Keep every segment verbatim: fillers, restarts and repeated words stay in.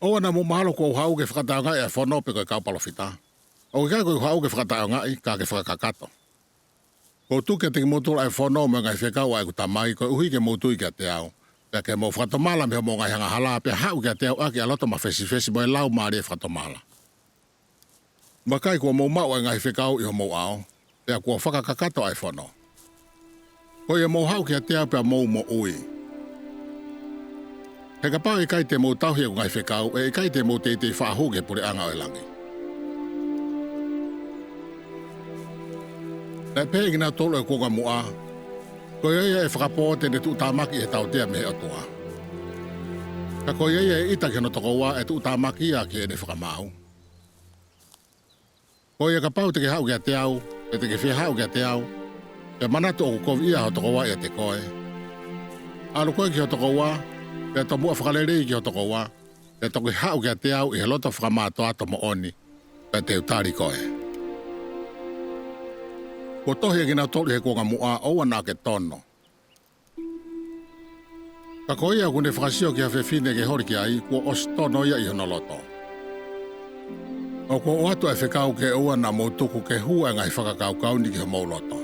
ʻOua naʻa mou mahalo kuó u haʻu ke fakataʻeʻaongaʻi ʻa e fonó pe ko e kau palōfitá. ʻOku ʻikai ko ʻeku haʻú ke fakataʻeʻaongaʻi, ka ke fakakakato. Kuó u tuku kiate kimoutolu ʻa e fonó mo e ngaahi fekau ʻa ʻeku Tamaí, koeʻuhí ke mou tui kiate au, pea ke mou fakatomala mei hoʻomou ngaahi angahalá, pea haʻu kiate au ʻaki ʻa e loto mafesifesi mo e laumālie fakatomala. Vakai, kuo mou maʻu ʻa e ngaahi fekaú ʻi homou ʻaó, pea kuo fakakakato ʻa e fonó. Ko ia, mou haʻu kiate au pea mou moʻui. He kapau ʻe ʻikai te mou tauhi ʻeku ngaahi fekaú, ʻe ʻikai te mou teitei faʻa hū ki he puleʻanga ʻo e langí. Naʻe pehē ʻe kinautolu ʻo e kuonga muʻá, Ko ia ia ʻe fakapoó te ne tuʻutāmaki ʻi he tautea mei he ʻOtuá. Ka ko ia ia ʻe ʻita ki hono tokouá, ʻe tuʻutāmaki ia ki heʻene fakamāú. Ko ia, kapau te ke haʻu kiate au, pe te ke fie haʻu kiate au, pea manatu ʻoku koviʻia ho tokouá ʻiate koe, ʻalu koe ki ho tokouá, pea tomuʻa fakalelei ki ho tokouá, pea toki haʻu kiate au ʻi he loto fakamātoato moʻoni, pea te u tali koe. Kuo tohi ʻe kinautolu ʻi he kuonga muʻá, ʻOua naʻá ke tono. Ka ko ia ʻokú ne fakasio ki ha fefine ke holi ki aí, kuo ʻosi tono ia ʻi hono lotó. ʻOku ou ʻoatu ʻa e fekau ke ʻoua naʻa mou tuku ke hū ʻa e ngaahi fakakaukaú ni ki homou lotó.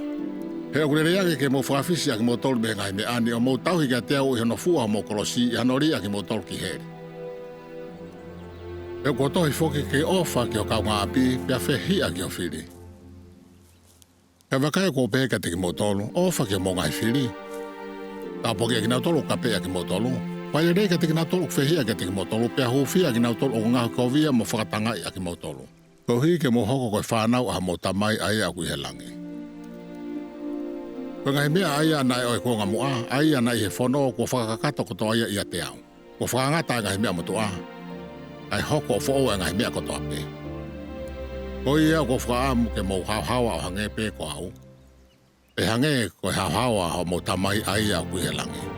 He ʻoku lelei ange ke mou fakafisi ʻa kimoutolu mei he ngaahi meʻá ni, ʻo mou tauhi kiate au ʻi hono fua homou kolosí, ʻi hano lī ʻa kimoutolu ki heli. He kuo tohi foki, Ke ʻofa ki ho kaungāʻapí, pea fehiʻa ki ho filí. Kae vakai, ʻoku ou pehē kiate kimoutolu, ʻofa ki homou ngaahi filí, tāpuakiʻi ʻa kinautolu ʻoku kapeʻi ʻa kimoutolú, failelei kiate kinautolu ʻoku fehiʻa kiate kimoutolú, pea hūfia ʻa kinautolu ʻoku ngaohikovia mo fakatangaʻi ʻa kimoutolú, koeʻuhí ke mou hoko ko e fānau ʻa hoʻomou Tamai ʻa ia ʻoku ʻi he langí. Ko e ngaahi meʻa ʻa ia naʻe ʻo e kuonga muʻá, ʻa ia naʻe ʻi he fonó, kuo fakakakato kotoa ia ʻiate au. Kuo fakangata ʻa e ngaahi meʻa motuʻá, kae hoko ʻo foʻou ʻa e ngaahi meʻa kotoa pē. Ko ia, ʻoku ou fakaʻamu ke mou haohaoa ʻo hangē pē ko aú, pe hangē ko e haohaoa ʻa hoʻomou Tamai ʻa ia ʻoku ʻi he langí.